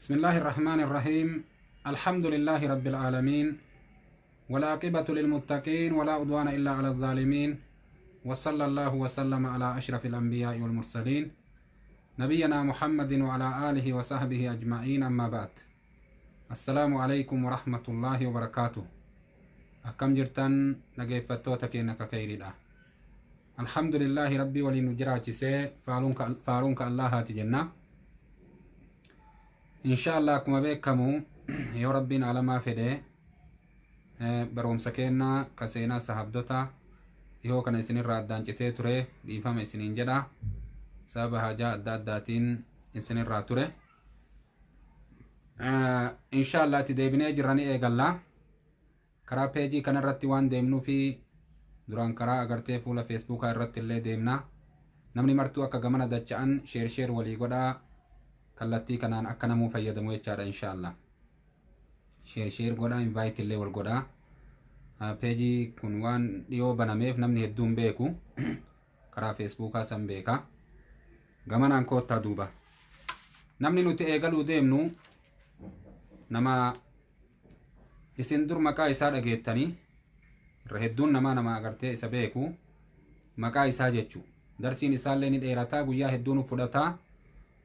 بسم الله الرحمن الرحيم. الحمد لله رب العالمين، والعاقبة للمتقين، ولا عدوان إلا على الظالمين، وصلى الله وسلم على أشرف الأنبياء والمرسلين نبينا محمد وعلى آله وصحبه أجمعين. أما بعد، السلام عليكم ورحمة الله وبركاته. أكم جرتن نجيفتوتا كينك كيريدا؟ الحمد لله ربي ولي نجراتشي فارونك فارونك الله هاتي. Insha Allah, akkuma beekamu, yoo Rabbiin alamaa fedhe, barumsa kennaa ka seenaa sahabdota dhihoo kana isinirraa addaan citee ture dhiifama isiniin jedha. Sababa hajaa adda addaatiin isinirraa ture. Insha Allah, itti deebinee jirranii eegalla. Karaa peejii kanarratti waan deemnuufi duraan karaa agartee fuula Feesbuukaa irratti illee deemna. Namni martuu akka gamana dacha'an share share walii godhaa, kallattii kanaan akka namuu fayyadamu jechaadha. Insha Allah, share share godhaa, invite illee wal godhaa. Peejii kun waan dhiyoo banameef namni hedduun beeku, karaa Feesbuukaa san beeka. Gamanaan koottaa. Duuba namni nuti eegaluu deemnu nama isin dur maqaa isaa dhageettanii, irra hedduun namaa nama agartee isa beeku maqaa isaa jechu. Darsiin isaallee ni dheerataa, guyyaa hedduu nu fudhataa.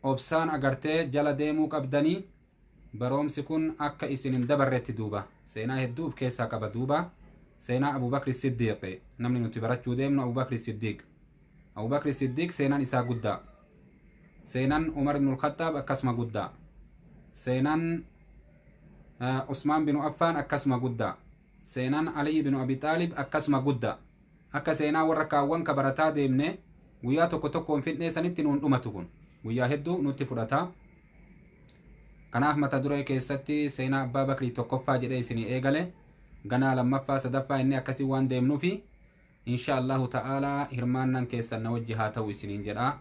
Obsaan agartee jala deemuu qabdanii, baroomsi kun akka isin hin dabarretti. Duuba seenaa hedduu of keessaa qaba. Duuba seenaa Abubakri Siddiiq, namni nuti barachuu deemnu Abubakri Siddiiq. Abubakri Siddiiq seenaan isaa guddaa, seenaan Umar ibn Khattaab akkasuma guddaa, seenaan Usmaan binu Affaan akkasuma guddaa, seenaan Aliyi binu Abi Xaalib akkasuma guddaa. Akka seenaa warra kaawwan ka barataa deemne guyyaa tokko tokkoon fidnee sanitti nuun dhumatu, kun guyyaa hedduu nutti fudhata. Kanaaf mata duree keessatti seenaa Abbaa Bakrii tokkoffaa jedhee isinii eegale. Ganaa lammaffaa, sadaffaa inni akkasii waan deemnuufi, insha Allahu ta'aalaa, hirmaannaan keessan na wajji haa ta'u isiniin jedha.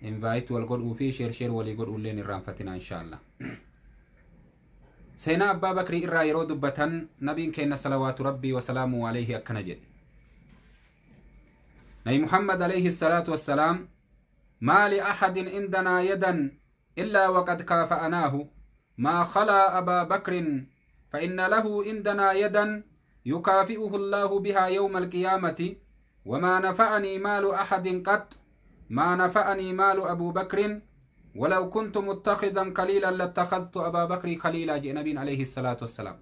Invite wal godhuu fi share share walii godhuu illee irraanfatina, insha Allah. Seenaa Abbaa Bakrii irraa yeroo dubbatan, nabiin keenya salawaatu Rabbii wasalaamu alayhi akkana jedhe. Nabi Muhammad alayhi salaatu wassalaam: ما لأحد عندنا يدا إلا وقد كافأناه ما خلا أبا بكر، فإن له عندنا يدا يكافئه الله بها يوم القيامة، وما نفعني مال أحد قط ما نفعني مال أبو بكر، ولو كنت متخذا خليلا لاتخذت أبا بكر خليلا. جاء نبي عليه الصلاة والسلام.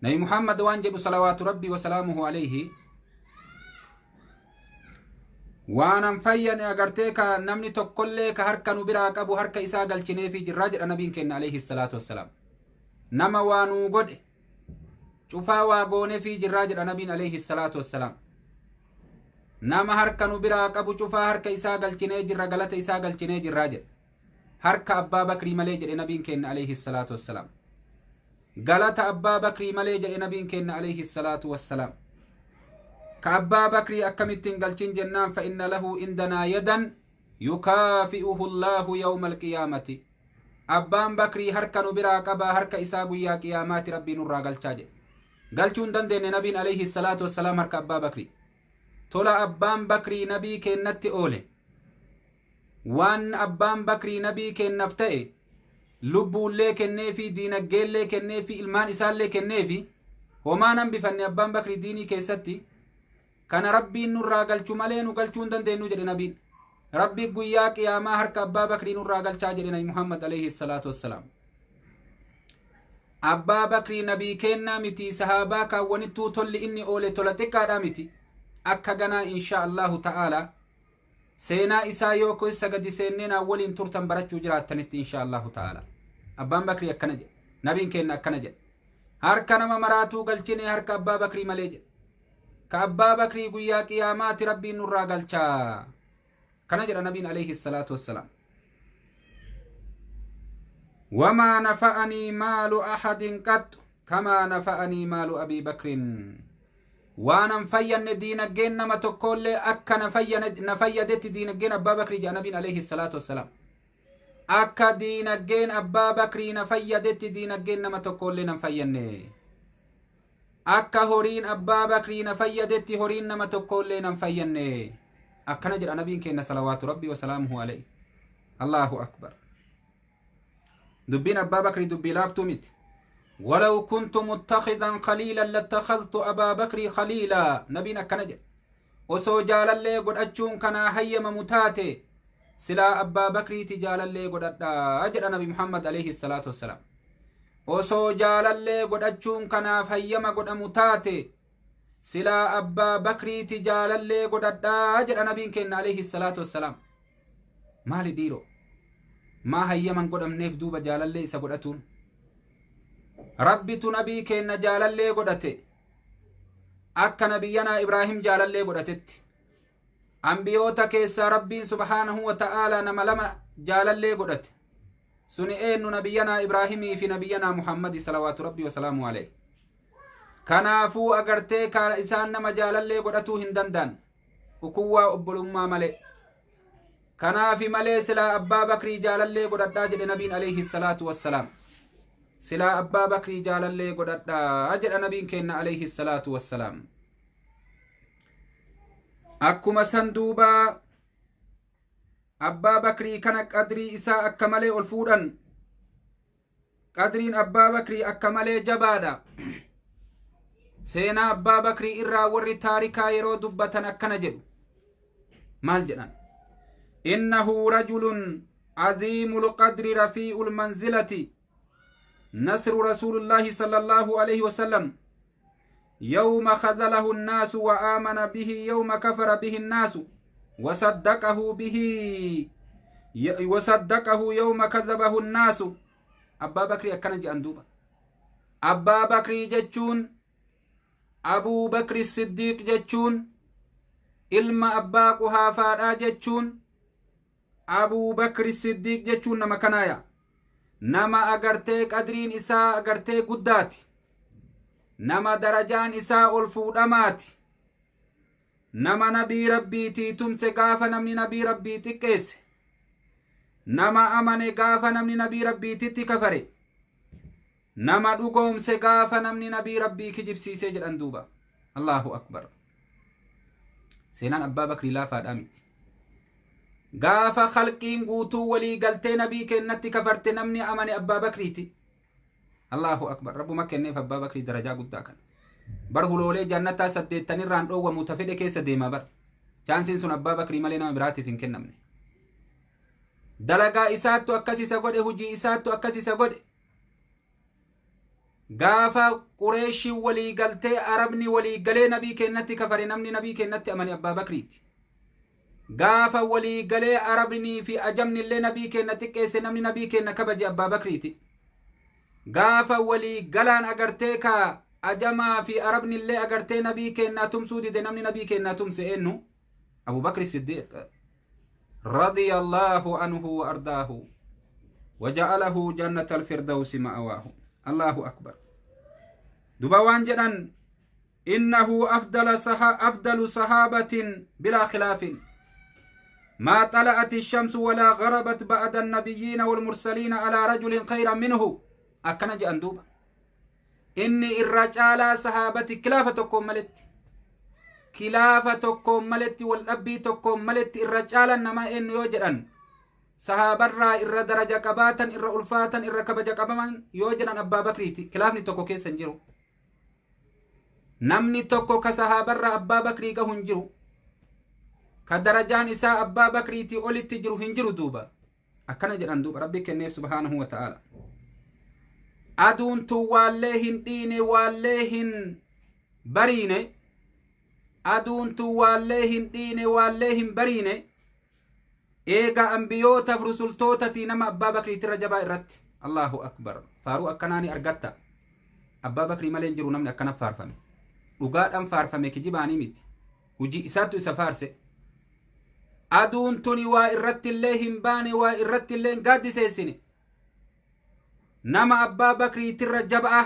نبي محمد وانجب صلوات ربي وسلامه عليه: waanan fayyane agartee ka namni tokkollee ka harka nu biraa qabu harka isaa galchineefi jirraa jedha nabiin kenna alayhi salaatu wassalaam. Nama waa nuu godhe cufaa waa gooneefii jirraa jedha nabiin alayhi salaatu wassalaam. Nama harka nu biraa qabu cufaa harka isaa galchinee jirra, galata isaa galchinee jirraa jedha, harka Abbaa Bakrii malee jedhe nabiin kenna alayhi salaatu wassalaam. Galata Abbaa Bakrii malee jedhe nabiin kenna alayhi salaatu wassalaam. Ka Abbaa Bakrii akkamittiin galchin jennaan, فإن له عندنا يدا يكافئه الله يوم القيامة. Abbaan Bakrii harka nu biraa qabaa, harka isaa guyyaa qiyaamaati Rabbii nurraa galchaa jedhe. Galchuu hin dandeenye nabiin alayhi salaatu wassalaam harka Abbaa Bakrii. Tola Abbaan Bakrii nabii kennatti oole, waan Abbaan Bakrii nabii kennaaf ta'e, lubbuullee kenneefi, diinaggeellee kenneefi, ilmaan isaallee kenneefi, homaan hambifanne Abbaan Bakrii diinii keessatti. Kana Rabbiin nurraa galchu malee nu galchuu hin dandeenyu jedhe nabiin. Rabbi guyyaa qiyaamaa harka Abbaa Bakrii nurraa galchaa jedhe Nabi Muhammad alayhi salaatu wassalaam. Abbaa Bakrii nabii kennaa miti, sahaabaa kaawwanittuu tolli inni oole tola xiqqaadhaa miti. Akka ganaa, insha Allahu ta'ala, seenaa isaa yoo keessa gadi seennee naan waliin turtan barachuu jiraattanitti, insha Allahu ta'ala. Abbaan Bakrii akkana jedhe, nabiin kenna akkana jedhe: harka nama maraatuu galchine harka Abbaa Bakrii malee jedhe. Ka Abbaa Bakrii guyyaa qiyaamaati Rabbiin nurraa galchaa kana jedha nabiin alayhi salaatu wassalaam. وما نفعني مال أحد قط كما نفعني مال أبي بكر. waanan fayyanne diinaggeen nama tokkollee akka na fayyadetti diinaggeen Abbaa Bakrii jedha nabiin alayhi salaatu wassalaam. Akka diinaggeen Abbaa Bakrii na fayyadetti diinaggeen nama tokkollee nan fayyanne. Akka horiin Abbaa Bakrii na fayyadetti horiin nama tokkollee nan fayyanne. Akkana jedha nabiin keenya salawaatu Rabbii wasalaamuhu alayhi. Allahu akbar. Dubbiin Abbaa Bakrii dubbii laaftuu miti. ولو كنت متخذا خليلا لاتخذت أبا بكر خليلا. نبينا كنجد osoo jaalallee godhachuun kanaa hayyamamu taate silaa Abbaa Bakriiti jaalallee godhadhaa jedha Nabi Muhammad alayhi salaatu wassalaam. Osoo jaalallee godhachuun kanaaf hayyama godhamu taate silaa Abbaa Bakriiti jaalallee godhadhaa jedha nabiin kenna alayhi salaatu wassalaam. Maali dhiiro, maa hayyaman godhamneef duuba jaalallee isa godhatuun? Rabbitu nabii kenna jaalallee godhate akka nabiyyanaa Ibraahim jaalallee godhatetti. Ambiyoota keessaa Rabbiin subhaanahu wa ta'aalaa nama lama jaalallee godhate. Suni eenyu? Nabiyyanaa Ibraahimii fi nabiyyanaa Muhammadi salawaatu Rabbii wasalaamu alayhi. Kanaafuu agartee isaan nama jaalallee godhatuu hin danda'an ukuwwaa obbolummaa malee. Kanaafi malee silaa Abbaa Bakrii jaalallee godhadhaa jedhe nabiin alayhi salaatu wassalaam. Silaa Abbaa Bakrii jaalallee godhadhaa jedha nabiin kenna alayhi salaatu wassalaam. Akkuma san duubaa Abbaa Bakrii kana qadrii isaa akka malee ol fuudhan. Qadriin Abbaa Bakrii akka malee jabaadha. Seenaa Abbaa Bakrii irraa warri taarikaa yeroo dubbatan akkana jedhu. Maal jedhan? Innahu rajulun aziimul qadri rafii'ul manzilati نصر رسول الله صلى الله عليه وسلم يوم خذله الناس وآمن به يوم كفر به الناس وصدقه به وصدقه يوم كذبه الناس. أبا بكر أكن جندوبا. أبا بكر جتشون، أبو بكر الصديق جتشون، إلما أبا قحافة جتشون، أبو بكر الصديق جتشون نما كنايا nama agartee qadriin isaa agartee guddaati, nama darajaan isaa ol fuudhamaati, nama nabii Rabbiitii tumse gaafa namni nabii Rabbii xiqqeesse, nama amane gaafa namni nabii Rabbiititti kafare, nama dhugoomse gaafa namni nabii Rabbii kijibsiise jedhan duuba. Allahu akbar. Seenaan Abbaa Bakrii laafaadhaa miti. Gaafa khalqiin guutuu walii galtee nabii kennatti kafarte namni amane Abbaa Bakriiti. Allahu akbar. Rabbuma kenneef Abbaa Bakrii darajaa guddaa kana. Bar huloolee jannataa 80 dhoowwamu ta fedhe keessa deema bar. Chaansiin sun Abbaa Bakrii malee nama biraatiif hin kennamne. Dalagaa isaattu akkas isa godhe, hujii isaattu akkas isa godhe. Gaafa Qureeshiin walii galtee Arabni walii galee nabii kennatti kafare namni nabii kennatti amane Abbaa Bakriiti. Gaafa walii galee Arabnii fi ajamni illee nabii kenna xiqqeesse namni nabii kenna kabaje Abbaa Bakriiti. Gaafa walii galaan agartee ka ajamaa fi Arabni illee agartee nabii kennaa tumsuu dide namni nabii kennaa tumse eenyu? Abu Bakri Siddiiq radiyallahu anhu wa ardaahu waja'alahu jannatal firdawsi ma'awaahu. Allahu akbar. Duba waan jedhan innahu afdalu sahaabatin bilaa khilaafin. ما طلعت الشمس ولا غربت بعد النبيين والمرسلين على رجل خيرا منه. أكن جندوبا إني الرجال صحابتي كلافتكم ملت، كلافتكم ملت والأبي تكم ملت. الرجال نما إن يوجدن صحابة را إر درجة كباتا إر ألفاتا إر كبجة كبمان يوجدن أبا بكريتي كلافني توكو كيس نجرو نمني توكو كصحابة را أبا بكري كهنجرو كدرجان إساء أبا بكريتي أولي تجرو هنجرو دوبا. أكنا جران دوبا. ربي كنيف سبحانه وتعالى. أدون تو واللهن ديني واللهن بريني، أدون تو واللهن ديني واللهن بريني. إيغا أنبيوتا فرسولتوتا تينما أبا بكريتي رجبا إرت. الله أكبر. فارو أكناني أرغتا أبا بكري مالين جرو نمني أكنا فارفمي وقاد أم فارفمي كجيباني ميت وجي إساتو إسا فارسي. Aduun tuni waa irratti illee hin baane, waa irratti illee hin gaaddiseessine. Nama Abbaa Bakriitirra jaba'a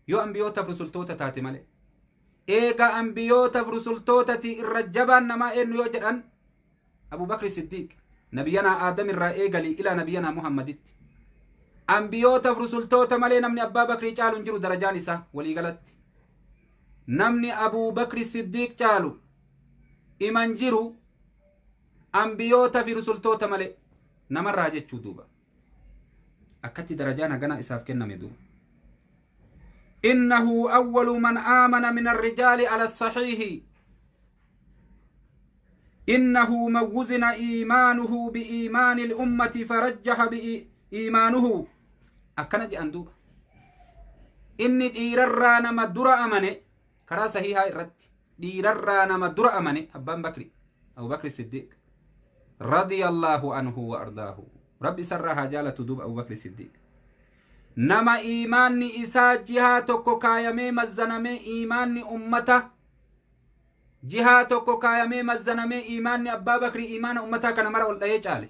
yoo ambiyootaaf rusultoota taate malee. Eega ambiyootaaf rusultootati irra jabaan namaa eenyu yoo jedhan Abu Bakri Siddiiq nabiyyanaa Aadam irraa eegalii ilaa nabiyyanaa Muhammaditti. Ambiyootaaf rusultoota malee namni Abbaa Bakrii caalu hin jiru darajaan isaa walii galatti. Namni Abu Bakri Siddiiq caalu iman jiru ambiyoota fi rusultoota malee. Namarraa jechuu duuba. Akkatti darajaan hagana isaaf kenname duuba. إنه أول من آمن من الرجال على الصحيح إنه من وزن إيمانه بإيمان الأمة فرجح بإيمانه أكنا جأن دوبا إني ديررانا ما درا أمني كرا صحيحة الرد ديررانا ما درا أمني أبان بكري أبو بكر الصديق رضي الله عنه وأرضاه ربي سرها جالة دوب أبو بكر الصديق نما إيماني إسا جهة tokko kaayamee mazzanamee iimaanni ummata jihaa tokko kaayamee mazzanamee iimaanni abbaa bakrii iimaana ummataa kana mara ol dhahee caale.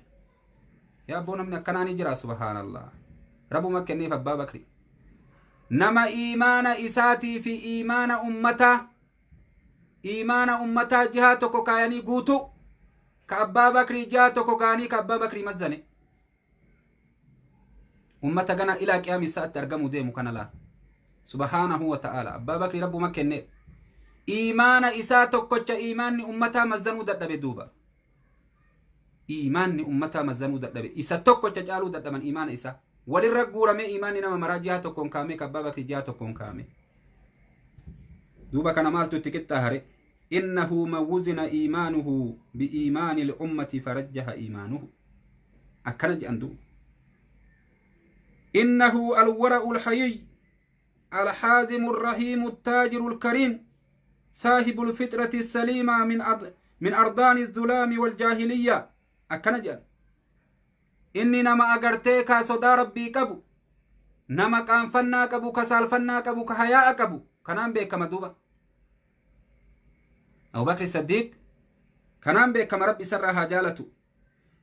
Yaa abboo namni akkanaa ni jira subhaanallah. Rabbuma kenneef abbaa bakrii. Nama iimaana isaatii fi iimaana ummataa jihaa tokko kaayanii guutu ka abbaa bakrii jihaa tokko kaayanii ka abbaa bakrii mazzane. Ummata gana ilaa qiyaama isaatti argamu deemu kana laal. Subhaanahu wa ta'ala abbaa bakrii rabbuma kenneef. Iimaana isaa tokkocha iimaanni ummataa mazzanuu dadhabe duuba. Iimaanni ummataa mazzanuu dadhabe isa tokkocha caaluu dadhaban iimaana isaa. Walirra guuramee iimaanni nama maraa jihaa tokkoon kaa'ame ka abbaa bakrii jihaa tokkoon kaa'ame. Duuba kana maaltu itti qixxaahare? Innahu man wuzina iimaanuhu bi'iimaani l-ummati farajjaha iimaanuhu. Akkana jedhan duuba. إنه الورع الحيي الحازم الرحيم التاجر الكريم صاحب الفطرة السليمة من أرضان الظلام والجاهلية أكنجل إني نما أغرتي كصدا ربي كبو نما كان فنا كبو كسال فنا كبو كحياء كبو كنام بك مدوبة أبو بكر الصديق كنام بك ربي سرها جالته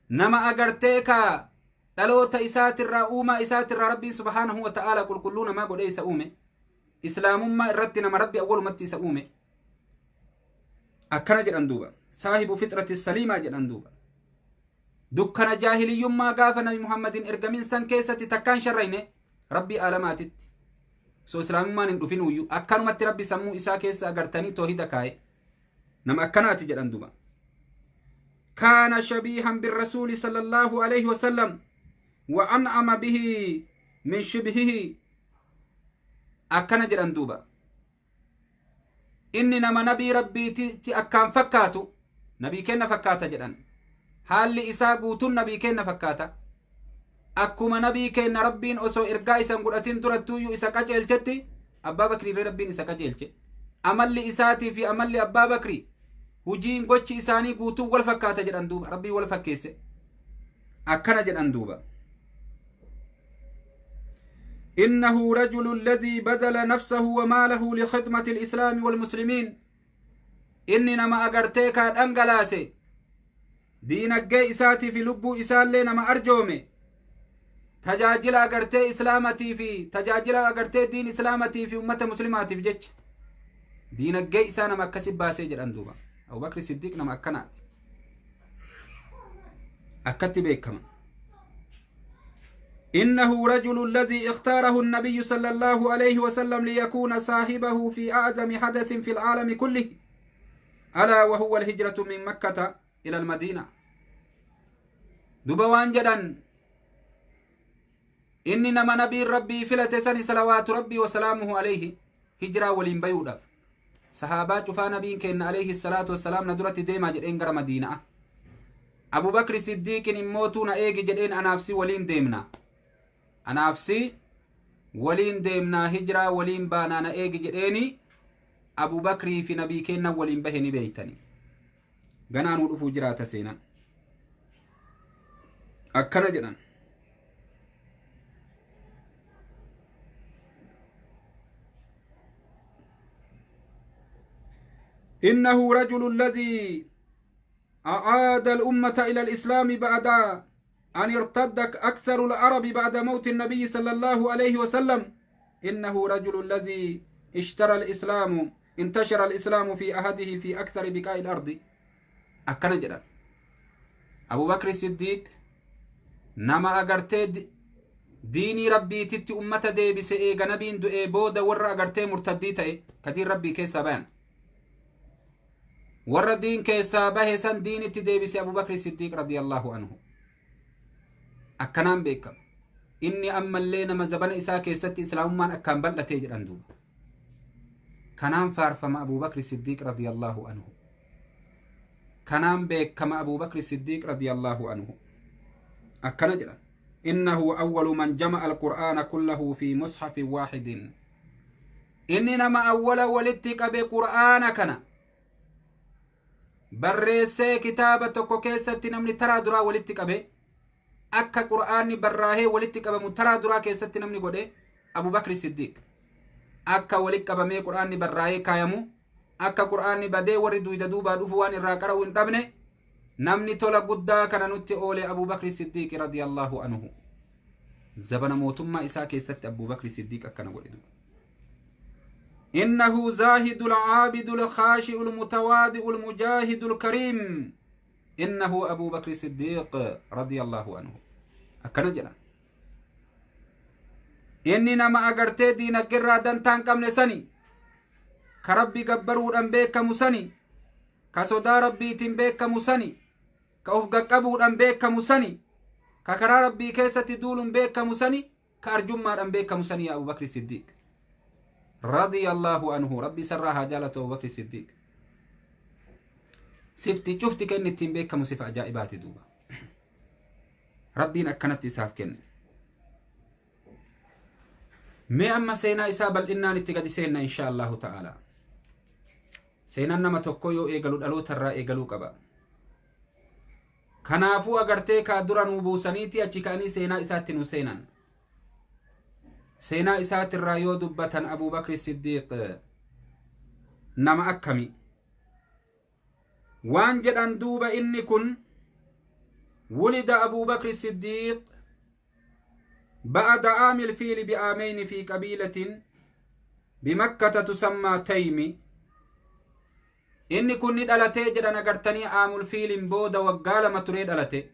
نما أغرتي كا dhaloota isaatirraa uumaa isaatirraa rabbiin subhaanahu wa ta'aala qulqulluu namaa godhee isa uume islaamummaa irratti nama rabbi awwalumatti isa uume akkana jedhan duuba saahibu fitrati saliimaa jedhan duuba dukkana jaahiliyyummaa gaafa nabi muhammadin ergamin san keessatti takkaan sharrayne rabbii aalamaatitti so islaamummaan hin dhufin uyyuu akkanumatti rabbi sammuu isaa keessa agartanii toohida kaa'e nama akkanaati jedhan duuba kaana shabiihan birrasuuli sala allaahu alayhi wasallam وأنعم به من شبهه أكن جران دوبا إني نما نبي ربي تي أكان فكاتو نبي كنا فكاتا جران حال إسا قوتون نبي كنا فكاتا أكما نبي كنا ربين أسو إرقا إسان قرأتين درتو يو إسا كاجل جتي أبا بكري ربين إسا كاجل جتي أمل إساتي في أمل أبا بكري هجين قوتش إساني قوتو والفكاتا جران دوبا ربي والفكيسي أكن جران دوبا إنه رجل الذي بذل نفسه وماله لخدمة الإسلام والمسلمين إننا ما أغرتيك أنغلاسي دينك جي إساتي في لبو إسال لنا ما أرجومي تجاجل أغرتي إسلامتي في تجاجل أغرتي دين إسلامتي في أمة مسلماتي في جيش دينك جي إسانا ما كسب باسي أندوبا أبو بكر الصديق نما أكنات أكتب كمان إنه رجل الذي اختاره النبي صلى الله عليه وسلم ليكون صاحبه في أعظم حدث في العالم كله ألا وهو الهجرة من مكة إلى المدينة دبوان جدا إننا ما نبي ربي فلتسني صلوات ربي وسلامه عليه هجرة ولين بيودا صحابات فنبي كان عليه الصلاة والسلام ندرة ديما جدين غير مدينة أبو بكر الصديق إن موتونا إيجي جدين أنا أفسي ولين ديمنا أنا أفسي ولين ديمنا هجرة ولين بانا إيجي جديني أبو بكر في نبي كنا ولين بهني بيتني غنان ودفو جرات سينا أكنا جدًا إنه رجل الذي أعاد الأمة إلى الإسلام بعد أن ارتد أكثر العرب بعد موت النبي صلى الله عليه وسلم. إنه رجل الذي اشترى الإسلام انتشر الإسلام في أهده في أكثر بقاع الأرض. أكنا جدا أبو بكر الصديق نما أغرتي ديني ربي تتي أمة دي بسئي غنبين دو بودا ورا أغرتي مرتدي تأي كدين ربي كيسا بان ورا دين كيسا بهسن دين تدي بسي أبو بكر الصديق رضي الله عنه. Akkanaan beekama. Inni ammallee nama zabana isaa keessatti islaamummaan akkaan bal'atee jedhan duuba. Kanaan faarfama Abuubakri Siddiiq radiyallaahu anhu. Kanaan beekama Abuubakri Siddiiq radiyallaahu anhu. Akkana jedhan. Innahu awwalu man jama'a alqur'aana kullahu fi mushafin waaxidin. Inni nama awwala walitti qabe qur'aana kana barreessee kitaaba tokko keessatti namni taraa duraa walitti qabe akka qur'aanni barraahee walitti qabamu taraa duraa keessatti namni godhe Abubakri Siddiiq. Akka walitti qabamee qur'aanni barraahee kaayamu, akka qur'aanni badee warri duyda duubaa dhufu waan irraa qara'u hin dhabne, namni tola guddaa kana nutti oole Abubakri Siddiiq radiyallaahu anhu. Zabana mootummaa isaa keessatti Abubakri Siddiiq akkana godhe. إنه زاهد العابد الخاشع المتواضع المجاهد الكريم. إنه أبو بكر الصديق رضي الله عنه. أكنا جلا إني نما أغرتي دين قرى دنتان كم نسني كربي قبرو أنبيك مسني كسودا ربي تنبيك مسني كأفق قبو أنبيك مسني ككرا ربي كيسة دول بيك مسني كأرجم أنبيك مسني يا أبو بكر الصديق رضي الله عنه. ربي سرها جالة أبو بكر الصديق. سفتي شفتي كأن التنبيك كمسف عجائبات دوبا. ربي أكنت إساف كن. ما أما سينا إساب الإنا نتقد سينا إن شاء الله تعالى. سينا نما تقويو إيقالو ألو ترى إيقالو كبا. كنافو أغرتي كادورا نوبو سنيتي أجيكاني سينا إساتنو سينا. سينا إسات الرايو دبة أبو بكر الصديق نما أكمي وان جدان دوبا إني كن ولد أبو بكر الصديق بعد عام الفيل بعامين في قبيلة بمكة تسمى تيمي. إني كن ندالتي جدان أغرتني عام الفيل بودا وقال ما تريد ألتي.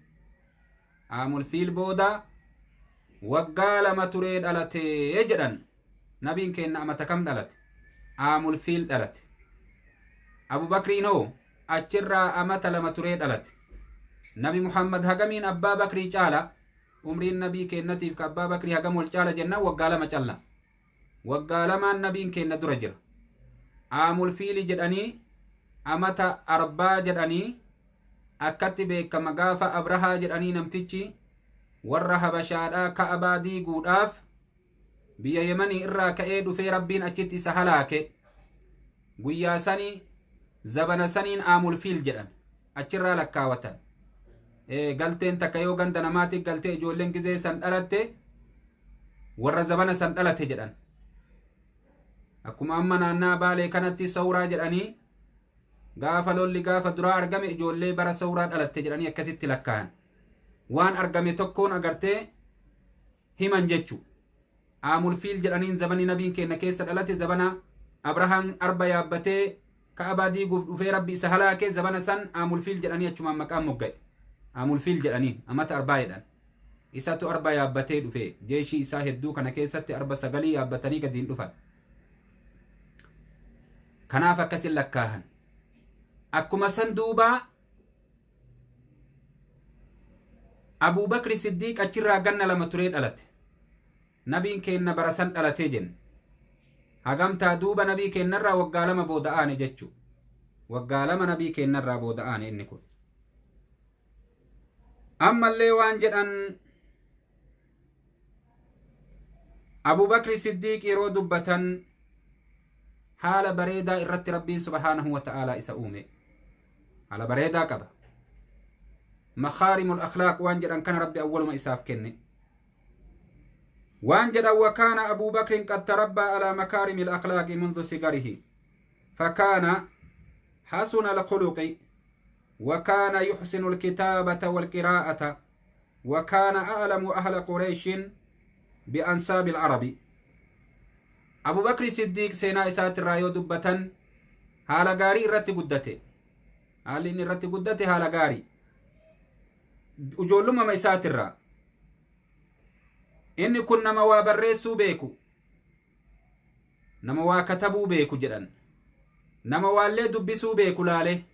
عام الفيل بودا waggaa lama turee dhalatee jedhan. Nabiin keenya amata kam dhalate? Aamul fiil dhalate. Abubakriin hoo achirraa amata 2 turee dhalate. Nabi Muhammad hagamiin Abbaa Bakrii caala? Umriin nabii keenyatiif ka Abbaa Bakrii hagam wal caala jennaan waggaa 2 calla. Waggaa 2 nabiin keenya dura jira. Aamul fiili jedhanii amata 4 jedhanii akkatti beekama gaafa Abrahaa jedhanii namtichi warra Habashaadhaa Ka'abaa diiguudhaaf biyya Yemanii irraa ka'ee dhufee Rabbiin achitti isa halaake. Guyyaa sanii zabana saniin aamul fiil jedhan achirraa lakkaawatan. Galteen takka yoo ganda namaatti galtee ijoolleen gizee san dhalatte warra zabana san dhalate jedhan. Akkuma amma naannaa Baalee kanatti sawraa jedhanii gaafa lolli gaafa duraa argame ijoollee bara sawraa dhalatte jedhanii akkasitti lakkaahan. Waan argame tokkoon agartee himan jechu. Aamul fiil jedhaniin zabani nabiin keenya keessa dhalate zabana Abrahaan arba yaabbatee Ka'abaa diiguuf dhufee Rabbi isa halaake zabana san aamul fiil jedhanii achumaan maqaan mogga'e. Aamul fiil jedhaniin amata 4 jedhan. Isatu arba yaabbatee dhufe jeeshii isaa hedduu kana keessatti arba 9 yaabbatanii gadiin dhufan. Kanaaf akkasin lakkaahan. Akkuma san duubaa Abu Bakri Siddiq achirraa ganna 2 turee dhalate. Nabiin keenya bara san dhalatee jenne. Hagamtaa duuba nabii keenyarraa waggaa 2 booda aane jechuu. Waggaa 2 nabii keenyarraa booda aane inni kun. Ammallee waan jedhan Abu Bakri Siddiq yeroo dubbatan haala bareedaa irratti Rabbiin subhaanahu wa ta'aalaa isa uume. Haala bareedaa qaba. مخارم الأخلاق وان جدًا كان ربي أول ما إساف كني وان جدًا. وكان أبو بكر قد تربى على مكارم الأخلاق منذ صغره فكان حسن الخلق وكان يحسن الكتابة والقراءة وكان أعلم أهل قريش بأنساب العرب. أبو بكر الصديق سينا إسات الرايو دبة هالا غاري رتي قدته. هالي رتي قدته هالا غاري ijoollummaa isaatirraa. Inni kun nama waa barreessuu beeku, nama waa katabuu beeku jedhan, nama waallee dubbisuu beeku laale.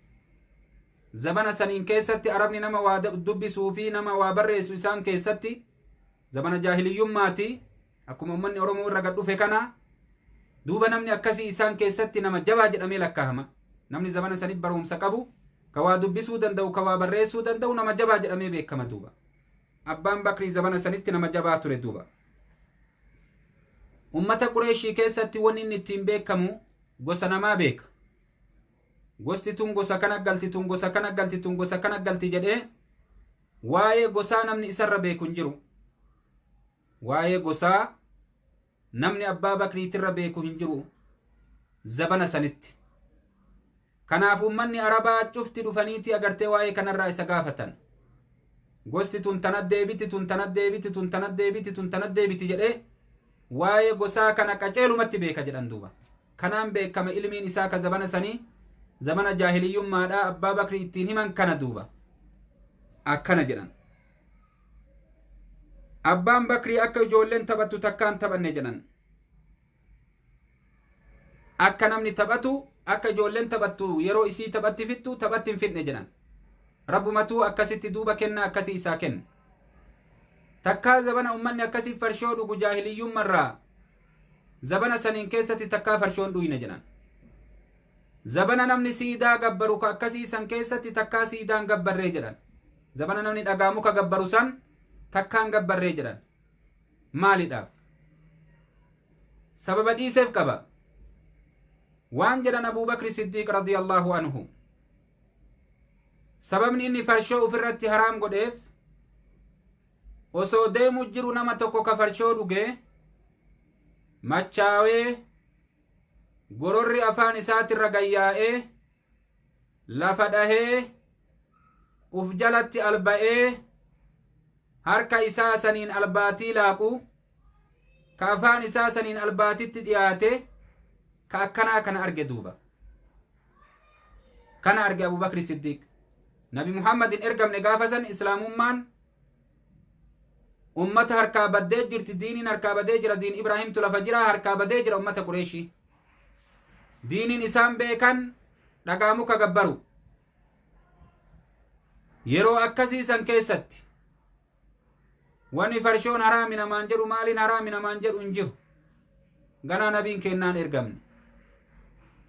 Zabana saniin keessatti arabni nama waa dubbisuu fi nama waa barreessu isaan keessatti zabana jaahiliyyummaati. Akkuma ummanni Oromoo irra gad dhufe kana duuba namni akkasii isaan keessatti nama jabaa jedhamee lakkaa'ama. Namni zabana saniif barumsa qabu ka waa dubbisuu danda'u ka waa barreessuu danda'u nama jabaa jedhamee beekama duuba. Abbaan Bakrii zabana sanitti nama jabaa ture duuba. Ummata Qureeshii keessatti wanni inni ittiin beekamu gosa namaa beeka. Gosti tun gosa kana galti, tun gosa kana galti, tun gosa kana galti jedhee waa'ee gosaa namni isarra beeku hin jiru. Waa'ee gosaa namni Abbaa Bakriitirra beeku hin jiru zabana sanitti. Kanaaf ummanni Arabaa cufti dhufaniiti agartee waa'ee kanarraa isa gaafatan. Gosti tun tana deebiti, tun tana deebiti, tun tana deebiti, tun tana deebiti jedhee waa'ee gosaa kana qaceelumatti beeka jedhan duuba. Kanaan beekama ilmiin isaa ka zabana sanii zabana jaahiliyyummaadhaa Abbaa Bakrii ittiin himan kana duuba. Akkana jedhan. Abbaan Bakrii akka ijoolleen taphattu takkaan taphanne jedhan. Akka namni taphatu akka ijoolleen taphattu yeroo isii taphatti fixxu taphatti hin fixne jedhan. Rabbumatuu akkasitti duuba kenna akkasii isaa kenne. Takkaa zabana ummanni akkasii farshoo dhugu jaahiliyyummarraa zabana saniin keessatti takkaa farshoon dhuyne jedhan. Zabana namni siidaa gabbaru ka akkasii san keessatti takkaa siidaan gabbarree jedhan. Zabana namni dhagaa muka gabbaru san takkaan gabbarree jedhan. Maaliidhaaf? Sababa dhiiseef qaba. Waan jedhan Abuu Bakri Siddiiq radiyallahu anhu. Sababni inni farshoo ofirratti haraam godheef osoo deemu jiru nama tokko ka farshoo dhugee machaawee gororri afaan isaatirra gayyaa'ee lafa dhahee uf jalatti alba'ee harka isaa saniin albaatii laaqu ka afaan isaa saniin albaatitti dhiyaate ka akkanaa kana arge duuba. Kana arge Abuu Bakri Siddiiq. Nabi Muhammad hin ergamne gaafa san islaamummaan ummata harkaa baddee jirti, diiniin harkaa badee jira, diin Ibraahimtu lafa jira, harkaa badee jira ummata Qureeshii. Diiniin isaan beekan dhagaa muka gabbaru. Yeroo akkasii san keessatti wanni farshoon haraami namaan jedhu maaliin haraami namaan jedhu hin jiru. Ganaa nabiin kennaan ergamne.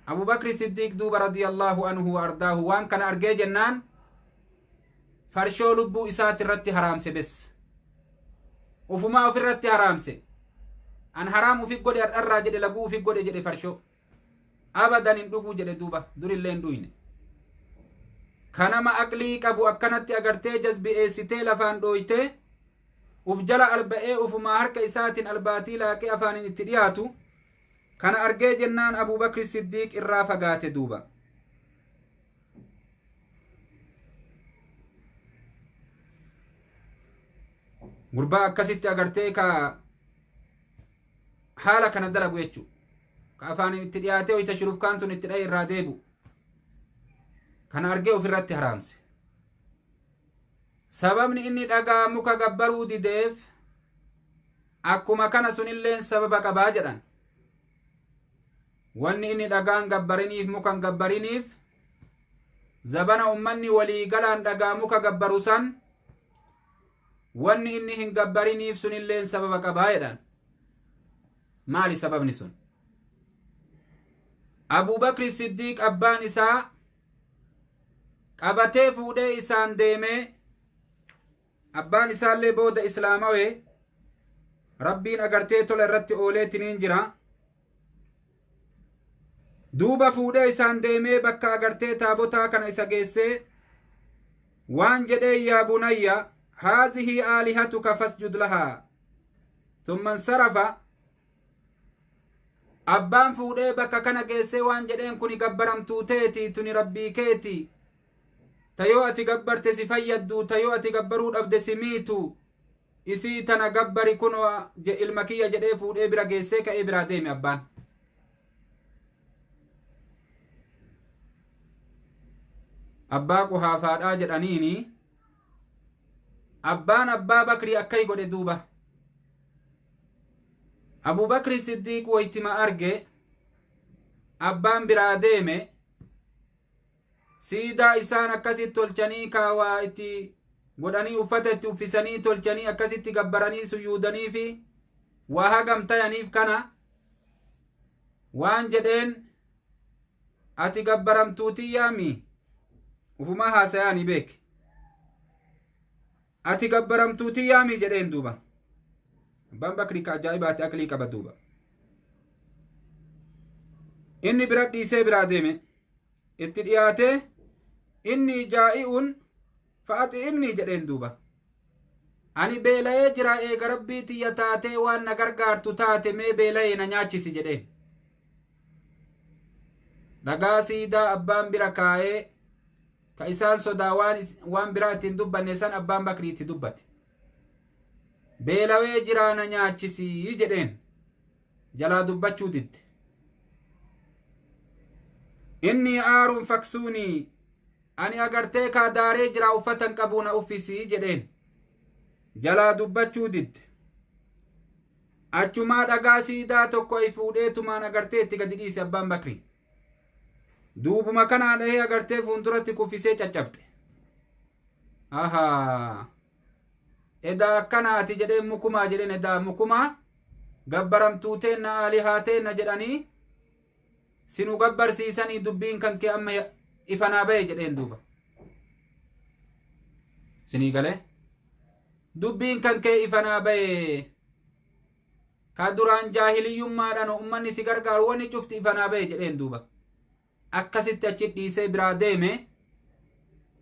Abuu Bakri Siddiiq duuba radiyallahu anhu wa ardaahu waan kana argee jennaan farshoo lubbuu isaati irratti haraamse bes. Ufumaa ofirratti haraamse. An haraam ufi godhe har'arraa jedhe, laguu ufi godhe jedhe farshoo. Abadan hin dhuguu jedhe duuba, durillee hin dhuyne. Kanama aqlii qabu akkanatti agartee jazbi'eessitee lafaan dhooytee uf jala alba'ee ufumaa harka isaatiin albaatii laaqee afaaniin itti dhiyaatu kana argee jennaan Abuu Bakri Siddiiq irraa fagaate duuba. Gurbaa akkasitti agartee ka haala kana dalagu jechuu. Ka afaaniin itti dhiyaatee wayita shurufkaan sun itti dha'e irraa deebi'u. Kana argee ofirratti haraamse. Sababni inni dhagaa muka gabbaruu dideef akkuma kana sunilleen sababa qabaa jedhan. Wanni inni dhagaan gabbariniif mukan gabbariniif zabana ummanni walii galaan dhagaa muka gabbaru san wanni inni hin gabbariniif sunilleen sababa qabaa jedhan. Maali sababni sun? Abuu Bakri Siddiiq abbaan isaa qabatee fuudhee isaan deemee abbaan isaallee booda islaamawee rabbiin agartee tola irratti ooleetiniin jira. Duuba fuudhee isaan deemee bakka agartee taabotaa kana isa geessee waan jedhee yaa bunayya haadhihi aalihatuka fasjud lahaa thumma insarafa. Abbaan fuudhee bakka kana geessee waan jedheen kuni gabbaramtuu teeti, tuni rabbii keeti, tayoo ati gabbarte si fayyaddu, tayoo ati gabbaruu dhabde si miitu, isii tana gabbari kunoo ilma kiyya jedhee fuudhee bira geessee ka'ee biraa deeme abbaan. Abbaa Quhaafaadhaa jedhaniini abbaan Abbaa Bakrii akkai godhe duuba. Abuu Bakri Siddiiq waytima arge abbaan biraa deeme. Siidaa isaan akkasitti tolchanii kaawaa itti godhanii uffata itti uffisanii tolchanii akkasitti gabbaranii suyuudanii fi waa hagam tayaniif kana waan jedheen ati gabbaramtuutii yaami ufumaa haasayaani beek ati gabbaramtuutii yaami jedheen duuba. Abbaan Bakrii ka ajaa'ibaati aqlii qaba duuba. Inni bira dhiisee biraa deeme itti dhiyaatee inni jaa'i'uun fa'axi'imni jedheen duuba. Ani beela'ee jira eega rabbii tiyya taatee waan na gargaartu taate mee beela'ee na nyaachisi jedheen. Dhagaa siidaa abbaan bira kaa'ee ka isaan sodaa waan biraa ittiin dubbanne san abbaan Bakrii itti dubbate. Beelawee jiraa na nyaachisii jedheen jalaa dubbachuu didde. Inni aaruun faksuunii ani agartee kaa daaree jiraa uffata hin qabuu na uffisii jedheen jalaa dubbachuu didde. Achumaa dhagaa siidaa tokko fuudheetumaan agartee itti gadi dhiise abbaan Bakrii. Duubuma kanaa dhahee agartee fuulduratti kuffisee caccabxe. Ahaa. Edaa akkanaati jedheen mukumaa jedheen edaa mukumaa gabbaramtuu teenna aalihaa teenna jedhanii sinu gabbarsiisanii dubbiin kan kee amma ifanaa bahe jedheen duuba. Sinii galee? Dubbiin kan kee ifanaa bahe ka duraan jaahiliyyummaadhaan ummanni si gargaaru wanni cufti ifanaa bahe jedheen duuba. Akkasitti achi dhiisee biraa deeme.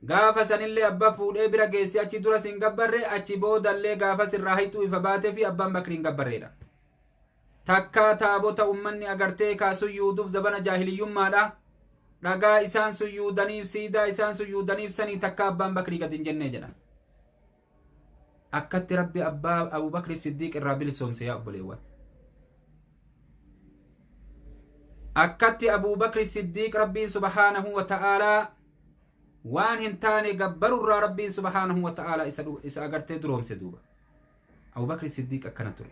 Gaafa sanillee abbaa fuudhee bira geesse achi dura sin gabbarree achi boodallee gaafa sirraa hiixuu ifa baatee fi abbaan Bakrii hin gabbarreedha. Takkaa taabota ummanni agartee kaa suyyuuduuf zabana jaahiliyyummaadha. Dhagaa isaan suyyuudaniif siidaa isaan suyyuudaniif sanii takkaa abbaan Bakrii gad hin jennee jedha. Akkatti rabbi abbaa Abubakri Siddiiq irraa bilisoomse yaa obboleewwan. Akkatti Abubakri Siddiiq rabbiin subhaanahu wa ta'aalaa waan hin taane gabbarurraa rabbiin subhaanahu wa ta'aalaa isa agartee duroomse duuba. Abubakri Siddiiq akkana ture.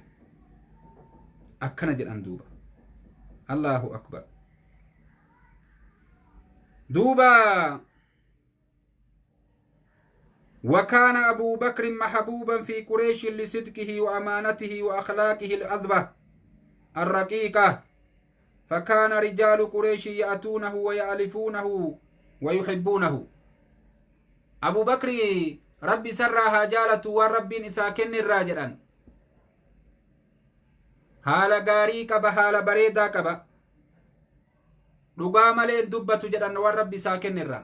Akkana jedhan duuba. Allahu akbar. Duuba وكان أبو بكر محبوبا في قريش لصدقه وأمانته وأخلاقه الأذبة الرقيقة فكان رجال قريش يأتونه ويألفونه ويحبونه. أبو بكر ربي سرها جالة والرب إساكن الراجلان haala gaarii qaba haala bareedaa qaba dhugaa malee dubbatu jedhan waan rabbi isaa kennirra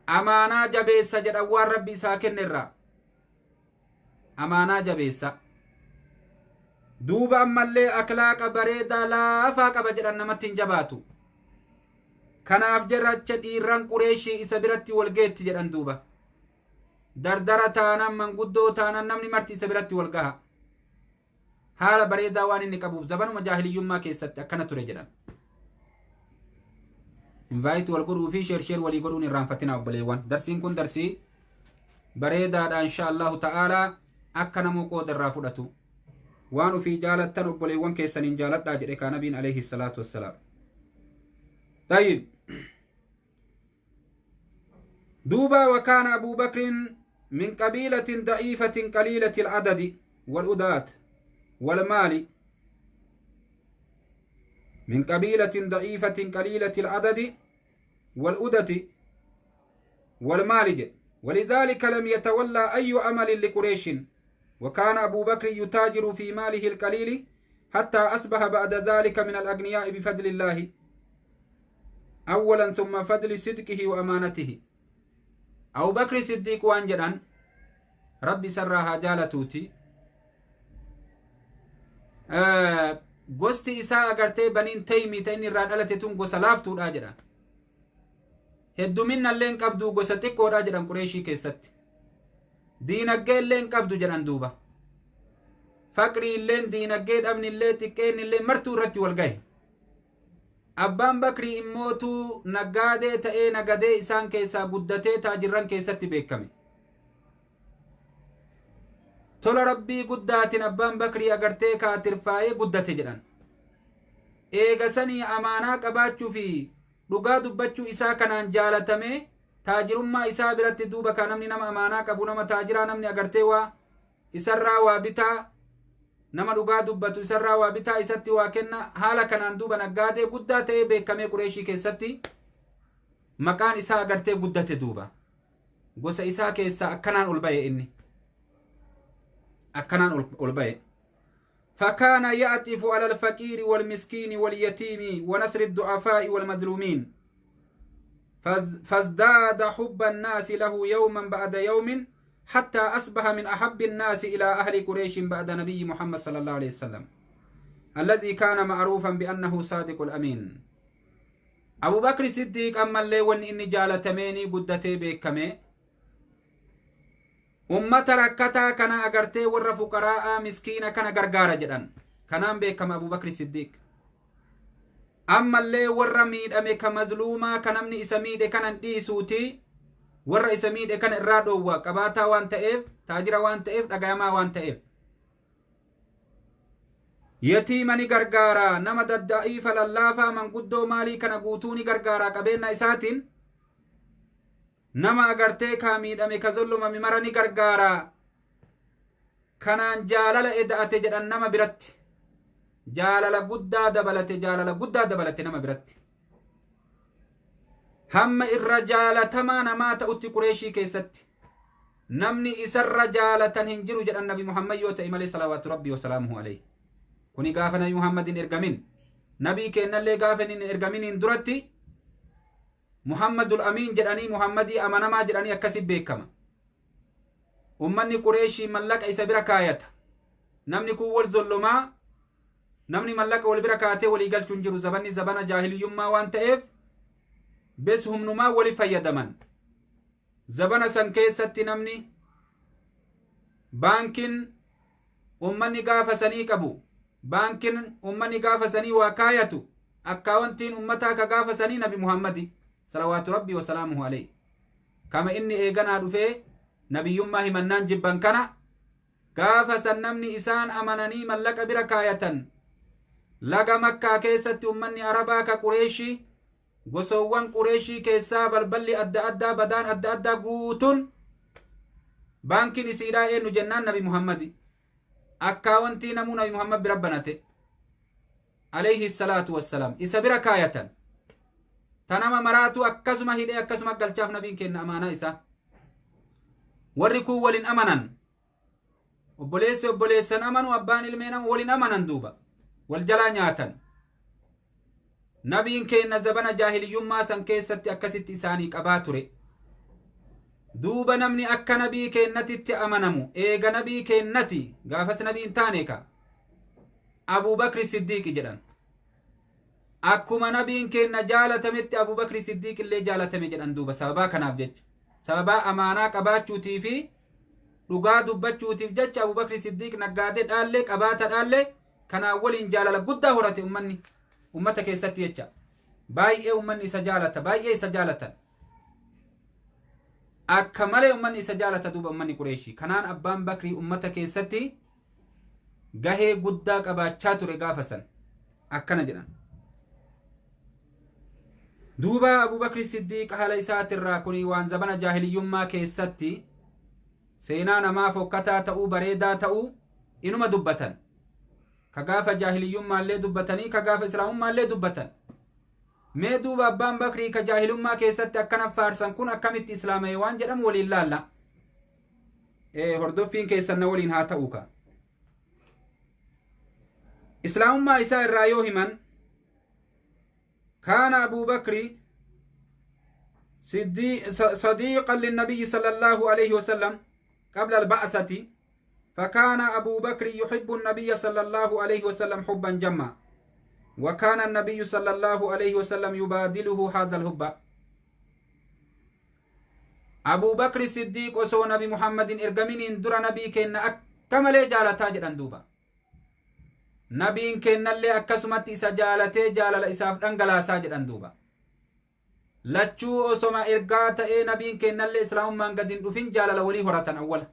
amaanaa jabeessa jedhan waan rabbi isaa kennirra amaanaa jabeessa duuba ammallee aklaaqa bareedaa laafaa qaba jedhan namatti hin jabaatu kanaaf jeracha dhiirran Qureeshii isa biratti walgeetti jedhan duuba dardara taanan manguddoo taanan namni marti isa biratti wal gaha haala bareedaa waan inni qabuuf zabanuma jaahiliyyummaa keessatti akkana ture jedhan. Invite wal godhuu fi sheer walii godhuun irraanfatina obboleewwan. Darsiin kun darsii bareedaadha insha Allahu ta'aalaa akka namuu qooda irraa fudhatu. Waan ofii jaalattan obboleewwan keessaniin jaaladhaa jedhe kaa nabiin alayhi salaatu wassalaam. طيب دوبا وكان أبو بكر من قبيلة ضعيفة قليلة العدد والأداة والمال من قبيلة ضعيفة قليلة العدد والأدة والمال ولذلك لم يتولى أي عمل لقريش وكان أبو بكر يتاجر في ماله القليل حتى أصبح بعد ذلك من الأغنياء بفضل الله أولا ثم فضل صدقه وأمانته. أبو بكر الصديق وانجدان ربي سرها جالتوتي gosti isaa agartee baniin Taymi ta inni irraa dhalate tun gosa laaftuudha jedhan. Hedduminna illee hin qabdu gosa xiqqoodha jedhan Qureeshii keessatti. Diinaggee illee hin qabdu jedhan duuba. Faqrii illeen diinaggee dhabni illee xiqqeen illee martuu irratti wal gahe. Abbaan Bakrii immootuu naggaadee ta'ee nagadee isaan keessaa guddatee taajirran keessatti beekame. Tola rabbii guddaatiin abbaan Bakrii agartee kaatirfaa'ee guddate jedhan. Eega sanii amaanaa qabaachuu fi Dhugaa dubbachuu isaa kanaan jaalatamee taajirummaa isaa biratti duuba ka namni nama amaanaa qabu, nama taajiraa, namni agartee waa isarraa waa bitaa, nama dhugaa dubbatu isarraa waa bitaa, isatti waa kenna. Haala kanaan duuba naggaadee guddaa ta'ee beekamee Qureeshii keessatti maqaan isaa agartee guddate. Duuba gosa isaa keessaa akkanaan ol ba'e, inni akkanaan ol ba'e. فكان يعطف على الفقير والمسكين واليتيم ونصر الضعفاء والمظلومين، فازداد حب الناس له يوما بعد يوم حتى أصبح من أحب الناس إلى أهل قريش بعد نبي محمد صلى الله عليه وسلم الذي كان معروفا بأنه صادق الأمين. أبو بكر الصديق أما اللي ون إني جالتميني قدتي بكمي ummata rakkataa kana agartee warra fuqaraa'aa miskiina kana gargaara jedhan, kanaan beekama Abu Bakri Siddiq. Ammallee warra miidhame ka mazluumaa ka namni isa miidhe kanan dhiisuuti, warra isa miidhe kana irraa dhoowwa. Qabaataa waan ta'eef, taajira waan ta'eef, dhagayamaa waan ta'eef, yatiima ni gargaara, nama dadda'iifa lallaafaa manguddoo maalii kana guutuu ni gargaara. Qabeenya isaatiin nama agartee kaa miidhame ka zollumame mara ni gargaara. Kanaan jaalala eda'ate jedhan, nama biratti jaalala guddaa dabalate, jaalala guddaa dabalate nama biratti, hamma irra jaalatamaa namaa ta'utti. Qureeshii keessatti namni isarra jaalatan hin jiru jedhan, Nabi Muhammad yoo ta'e malee, salawaatu rabbii wasalaamuhu alayhi. Kuni gaafa Nabi Muhammad hin ergamin, nabii kennallee gaafa hin ergaminiin duratti Muhammadul Amiin jedhanii, Muhammadii amanamaa jedhanii akkasi beekama. Ummanni Qureeshii mallaqa isa bira kaayata. Namni kun wal zollomaa, namni mallaqa wal bira kaatee walii galchuu hin jiru. Zabanni zabana jaahiliyyummaa waan ta'eef bes humnumaa wali fayyadaman. Zabana san keessatti namni baankiin ummanni gaafa sanii qabu, baankiin ummanni gaafa sanii waa kaayatu, akkaawwantiin ummataa ka gaafa sanii Nabi Muhammadi salawaatu rabbii wasalaamuhu alayhi. Kama inni eeganaa dhufee nabiyyummaa himannaan jibban kana, gaafa san namni isaan amananii mallaqa bira kaayatan laga Makkaa keessatti ummanni Arabaa ka Qureeshii, gosoowwan Qureeshii keessaa balballi adda addaa badaan adda addaa guutuun baankiin isiidhaa eenyu jennaan Nabi Muhammadi. Akkaawwantii namuu Nabi Muhammad bira banate alayhi salaatu wassalaam, isa bira kaayatan. Tanama maraatu akkasuma hidhee akkasuma galchaaf nabiin kenna amaanaa isaa. Warri kun walin amanan, obboleessi obboleessan amanu, abbaan ilmee nama walin amanan, duuba wal jalaa nyaatan. Nabiin kenna zabana jaahiliyyummaa san keessatti akkasitti isaanii qabaa ture. Duuba namni akka nabii kennatitti amanamu eega nabii kennati gaafas nabii hin taane ka Abubakri Siddiiqi jedhan. Akkuma nabiin kenna jaalatametti Abubakri Siddiiq illee jaalatame jedhan. Duuba sababaa kanaaf jecha, sababaa amaanaa qabaachuutii fi dhugaa dubbachuutiif jecha, Abubakri Siddiiq naggaadee dhaallee qabaata dhaallee kanaan waliin jaalala guddaa horate ummanni ummata keessatti jecha. Baay'ee ummanni isa jaalata, baay'ee isa jaalatan, akka malee ummanni isa jaalata. Duuba ummanni Qureeshii kanaan abbaan Bakrii ummata keessatti gahee guddaa qabaachaa ture gaafa san, akkana jedhan. Duuba Abubakri Siddiiq haala isaatirraa, kun waan zabana jaahiliyyummaa keessatti seenaa namaa fokkataa ta'uu bareedaa ta'uu inuma dubbatan, ka gaafa jaahiliyyummaallee dubbatanii, ka gaafa islaamummaallee dubbatan. Mee duuba abbaan Bakrii ka jaahilummaa keessatti akkana faarsan kun akkamitti islaama'e waan jedhamu waliin laalla. Hordoffiin keessan na waliin haa ta'u. Ka islaamummaa isaa irraa yoo himan, كان أبو بكر صديقا للنبي صلى الله عليه وسلم قبل البعثة، فكان أبو بكر يحب النبي صلى الله عليه وسلم حبا جما، وكان النبي صلى الله عليه وسلم يبادله هذا الحب. أبو بكر الصديق osoo نبي محمد ergaminiin dura nabii kenna akka malee jaalataa jedhan. Duuba nabiin kennallee akkasumatti isa jaalatee jaalala isaaf dhangalaasaa jedhan. Duuba lachuu osoma ergaa ta'ee nabiin kennallee islaamummaan gad hin dhufin jaalala walii horatan. Awwala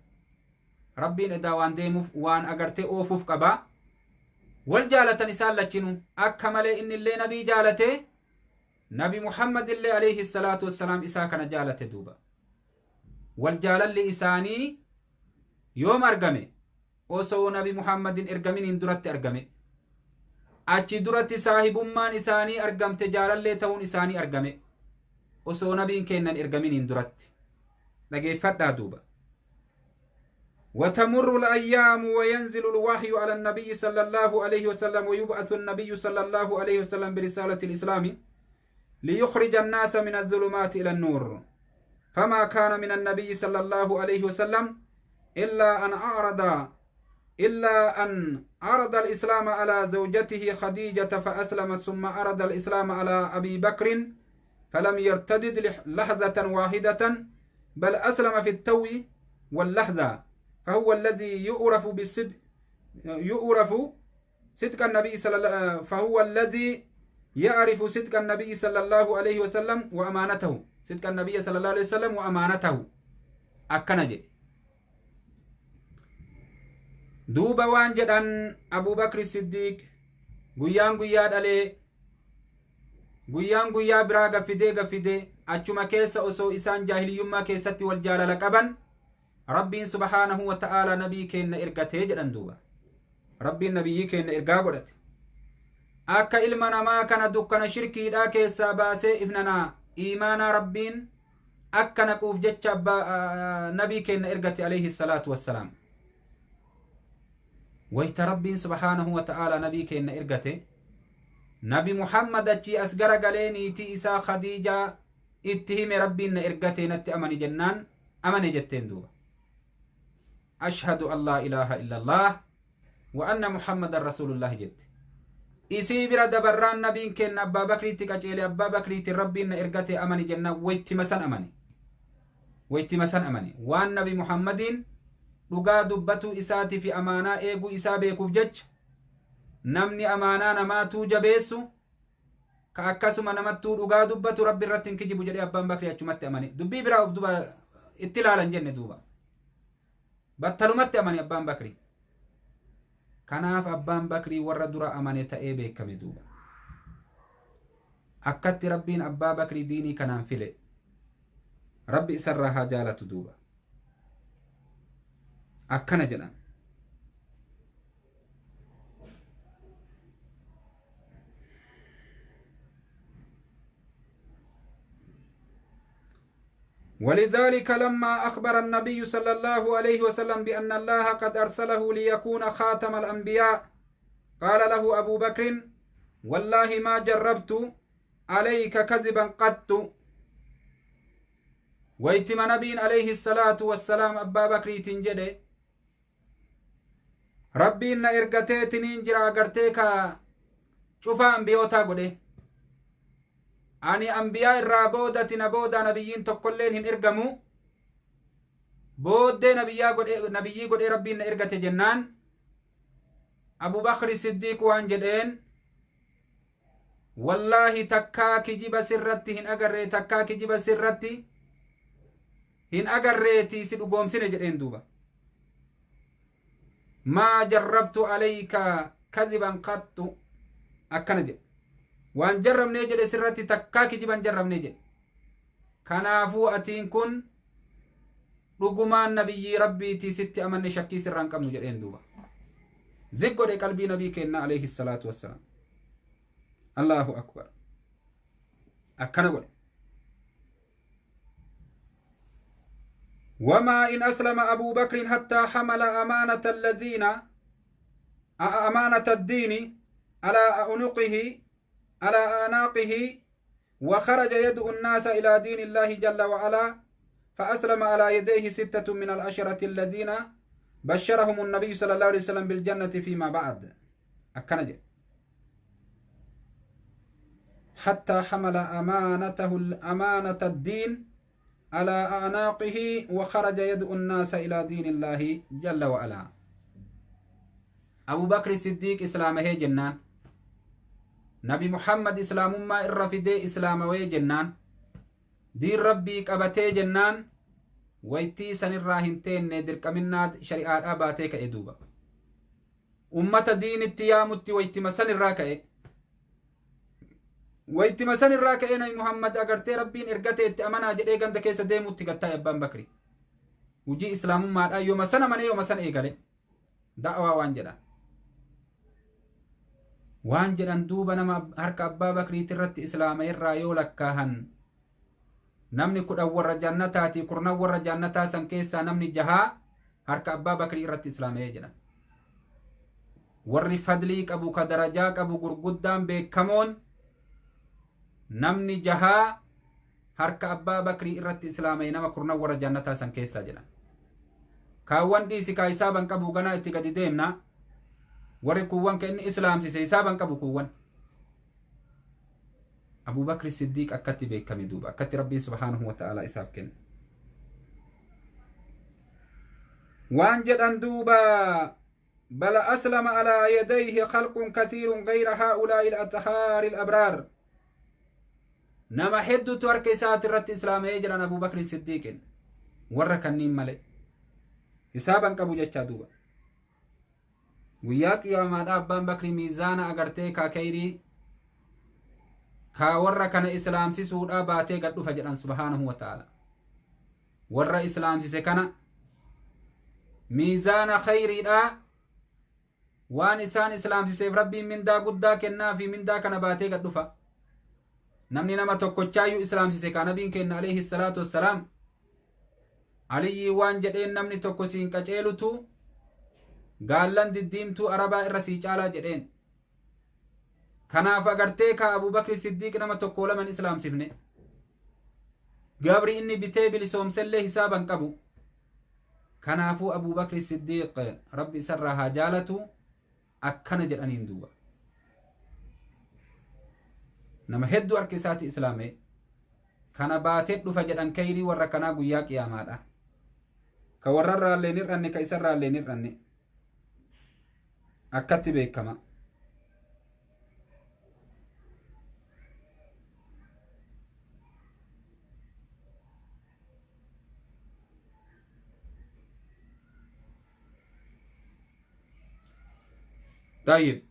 rabbiin edaa waan deemuuf waan agartee oofuuf qabaa, wal jaalatan isaan lachinuu akka malee. Innillee nabii jaalatee Nabi Muhammad illee alayhi salaatu wassalaam isaa kana jaalate duuba. Wal jaalalli isaanii yoom argame? Osoo Nabi Muhammadin ergaminiin duratti argame. Achi duratti saahibummaan isaanii argamte, jaalallee ta'uun isaanii argame. Osoo nabiin kennan ergaminiin duratti. Dhageeffadhaa duuba. وتمر الأيام وينزل الوحي على النبي صلى الله عليه وسلم ويبعث النبي صلى الله عليه وسلم برسالة الإسلام ليخرج الناس من الظلمات إلى النور. فما كان من النبي صلى الله عليه وسلم إلا أن عرض الإسلام على زوجته خديجة فأسلمت، ثم عرض الإسلام على أبي بكر فلم يرتدد لحظة واحدة، بل أسلم في التو واللحظة. فهو الذي يعرف بالصدق، يعرف صدق النبي صلى الله، فهو الذي يعرف صدق النبي صلى الله عليه وسلم وأمانته، صدق النبي صلى الله عليه وسلم وأمانته. أكنجي دوبا وان جدان أبو بكر الصديق غيان غياد عليه غيان غيا برا غفيده غفيده أچما كيس أسو إسان جاهليوما كيستي والجالة لقبا ربي سبحانه وتعالى نبي كين إرغته جدان دوبا ربي نبي كين إرغا غدت أكا إلمنا ما كان دكنا شركي دا كيسا باسي إفننا إيمانا ربين أكا نقوف جتش نبي كين إرغته عليه الصلاة والسلام. ويت ربي سبحانه وتعالى نبي كين إرغته نبي محمد أتي أسغر غليني تي إسا خديجة اتهم ربي إرغته نتي أمني جنان أمني جتين دوبا. أشهد أن لا إله إلا الله وأن محمد رسول الله جد. إسي برا دبران نبي كين أبا بكري تكاجيلي أبا بكري تربي إرغته أمني جنة ويتمسن أمني ويتمسن أمني وأن نبي محمد dhugaa dubbatu isaati fi amaanaa eeguu isaa beekuuf jecha namni amaanaa namaatuu jabeessu ka akkasuma namattuu dhugaa dubbatu rabbi irratti hin kijibu jedhee abbaan bakrii achumatti amane. Dubbii biraa of duba itti ilaalan jenne duuba battalumatti amane abbaan bakrii. Kanaaf abbaan bakrii warra dura amane ta'ee beekame duuba. Akkatti rabbiin abbaa bakrii diinii kanaan file rabbi isarraa haa jaalatu duuba. Akkana jedhan. ولذلك لما أخبر النبي صلى الله عليه وسلم بأن الله قد أرسله ليكون خاتم الأنبياء قال له أبو بكر والله ما جربت عليك كذبا قط. ويتم نبي عليه الصلاة والسلام أبا بكر تنجده ربي إن إرغتي تنجر أغرتيك شوفا أنبيوتا قده أني أنبياء الرابودة نبودا نبيين تقلين هن إرغمو بود نبيي قد ربي إن إرغتي جنان. أبو بكر الصديق وانجدين والله تكاكي جيب سرتي هن أغري تكاكي جيب سرتي هن أغريتي سيدو سنة جدين دوبا. ما جربت عليك كذبا قط أكنجد وان جرب نجد سرتي تكاكي جبان جرب نجد. كنافو أتين كن رقمان نبي ربي تي ست أمن شكي سران كم نجدين دوبا. زقو دي قلبي نبي كينا عليه الصلاة والسلام. الله أكبر أكنجد. وما إن أسلم أبو بكر حتى حمل أمانة الذين أمانة الدين على عنقه على أعناقه وخرج يدعو الناس إلى دين الله جل وعلا فأسلم على يديه 6 من العشرة الذين بشرهم النبي صلى الله عليه وسلم بالجنة فيما بعد. أكنج حتى حمل أمانته أمانة الدين على أعناقه وخرج يدعو الناس إلى دين الله جل وعلا. أبو بكر الصديق إسلامه جنان نبي محمد إسلام ما الرفدي إسلامه جنان دين ربي قبته جنان ويتي سن الراهنتين ندرك منا شريعة أباتيك إدوبا أمة دين التيامت ويتي مسن الراكئ Waytima san irraa ka'ee Nabi Muhammad agartee Rabbiin ergate itti amanaa jedhee ganda keessa deemuutti gattaa'e Abbaan Bakri. Hujii islaamummaadhaa yooma sana manee yooma sana eegale. Da'awaa waan jedhan. Waan jedhan duuba nama harka Abbaa Bakriiti irratti islaama irraa yoo lakkaahan namni 10 warra jannataati, 10 warra jannataa san keessaa namni 6 harka Abbaa Bakrii irratti islaama'ee jedhan. Warri fadlii qabu ka darajaa qabu gurguddaan beekamoon namni 6 harka Abbaa Bakrii irratti islaama'e nama 10 warra jannataa san keessaa jedhan. Kaawwan dhiisi kaa hisaaban qabu ganaa itti gadi deemna. Warri kuuwwan ka inni islaamsise hisaaban qabu kuuwwan. Abu Bakri Siddiiq akkatti beekame duuba akkatti Rabbiin subhaanahu wa ta'ala isaaf kenne. Waan jedhan duuba bala aslama alaa yadayhi khalqun kathiirun gayra haa'ulaa'i al-athaari al-abraar. Nama hedduutu harka isaati irratti islaama'ee jedhan Abu Bakri Siddiiqin warra kanniin malee hisaaban qabu jechaa duuba. Guyyaa qiyaamaadha Abbaan Bakri miizaana agartee kaakayrii kaa warra kana islaamsisuudhaa baatee gad dhufa jedhan subhaanahu wa ta'ala. Warra islaamsise kana miizaana khayriidhaa waan isaan islaamsiseef Rabbiin mindaa guddaa kennaa fi mindaa kana baatee gad dhufa. Namni nama tokkochaayyuu islaamsise kaa nabiin kenna alayhi salaatu wassalaam Aliyyii waan jedheen namni tokko siin qaceelutu gaallan diddiimtuu Arabaa irra sii caalaa jedheen. Kanaaf agartee kaa Abu Bakri Siddiiq nama tokko laman islaamsifne. Gabri inni bitee bilisoomsellee hisaaban qabu. Kanaafuu Abu Bakri Siddiiq Rabbi isarraa haa jaalatu akkana jedhaniin duuba. Nama hedduu harka isaati islaamee kana baatee dhufa jedhan kayrii warra kanaa guyyaa qiyaamaadha. Ka warrarraallee hin hir'anne ka isarraallee hin hir'anne akkatti beekama. Tayyib.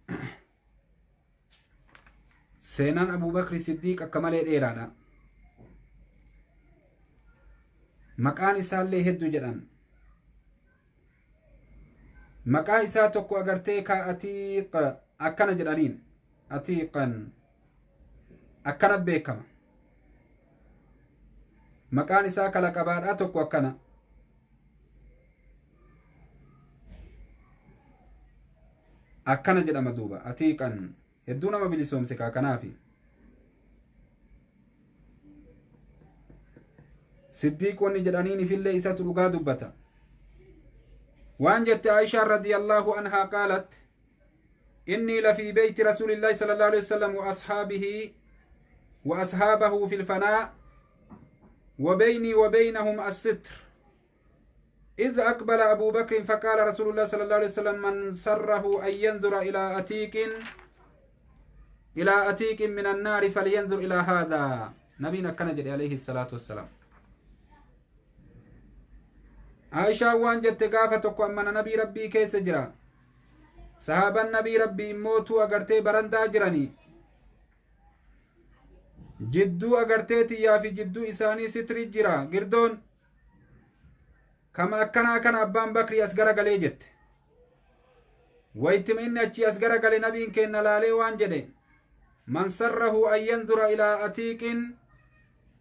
Seenaan Abu Bakri Siddiiq akka malee dheeraadha. Maqaan isaallee hedduu jedhan. Maqaa isaa tokko agartee ka Atiiq akkana jedhaniin. Atiiqan akkana beekama. Maqaan isaa kalaqabaadhaa tokko akkana. Akkana jedhama duuba. Atiiqan hedduu nama bilisoomse kaa kanaafi. Siddiiq wanni jedhaniin ifillee isatu dhugaa dubbata. Waan jette Aishaan radiyallahu anhaa qaalat inni lafii beeyti rasuulillahi sallallahu alaihi wasallam wa ashaabihi wa ashaabahu fil fanaa wa beynii wa beynahum as-sitr. إذ أقبل أبو بكر فقال رسول الله صلى الله عليه وسلم من سره أن ينظر إلى أتيك من النار فلينظر إلى هذا. نبينا كان جل عليه الصلاة والسلام. عائشة وان جت قافة أمنا نبي ربي كيس جرا صحابة النبي ربي موتوا أغرتي برندا جراني جدو أغرتي تيا في جدو إساني ستري جرا قردون كما أكنا كان أبان بكري أسغر قلي جت ويتم إن أتشي أسغر قلي نبي كن لالي وان جدي من سره أن ينظر إلى أتيك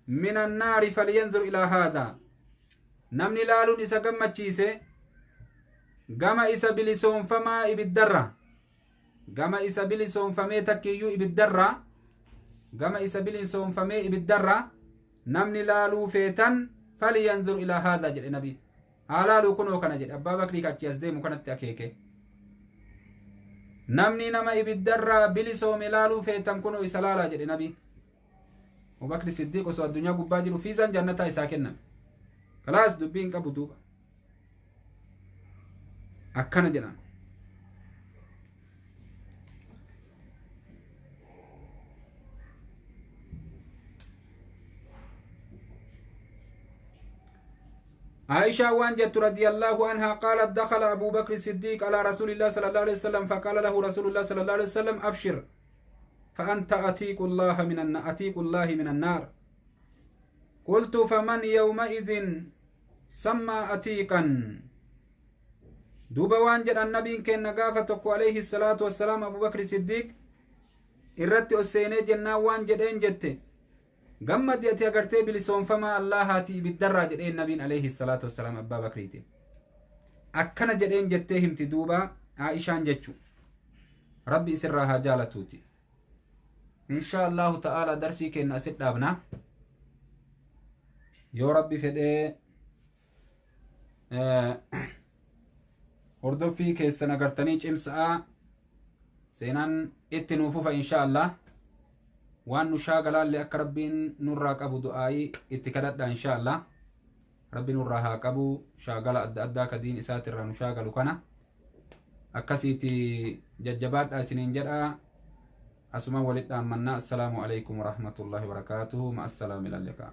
من النار فلينظر إلى هذا. Namni laaluun isa gammachiise gama isa bilisoomfamaa ibiddarra gama isa bilisoomfamee takkiyyuu ibiddarra gama isa bilisoomfamee ibiddarra namni laaluu feetan falyanzur ilaa haadha jedhe nabi. Haa laaluu kunoo kana jedhe Abbaa Bakrii kachi as deemu kanatti akeeke. Namni nama ibiddarraa bilisoome laaluu feetan kunoo isa laalaa jedhe nabi. Abu Bakri Siddiiq osoo addunyaa gubbaa jiru fiizaan jannataa isaa kenname. Kalaas dubbiin qabu duuba. Akkana jedhan. عائشة وان جت رضي الله عنها قالت دخل أبو بكر الصديق على رسول الله صلى الله عليه وسلم فقال له رسول الله صلى الله عليه وسلم أبشر فأنت أتيق الله من أتيق الله من النار. قلت فمن يومئذ سمى أتيقا. دوبا وان جد النبي كان نقافتك عليه الصلاة والسلام أبو بكر الصديق إرت أسيني جنة وان جدين جت قمد يتي أغرتي بلسون فما الله هاتي بالدرة جدين النبي عليه الصلاة والسلام أبا بكريتي أكنا جدين جتهم تدوبا عائشان جتشو ربي سرها جالتوتي. إن شاء الله تعالى درسي كن أسد أبنا يا ربي فدي hordoffii keessan agartanii cimsa'a seenaan itti nuuf fufa insha Allah. Waan nu shaagalaallee akka rabbiin nurraa qabu du'aayii itti kadhadha insha Allah. Rabbi nurraa haa qabu shaagala adda addaa ka diin isaatirraa nu shaagalu kana akkasiiti jajjabaadha isiniin jedha. Asuma walitti dhaammannaa. Assalaamu alaikum warahmatullahi wabarakaatuhu. Ma'assalaami lalliqaa.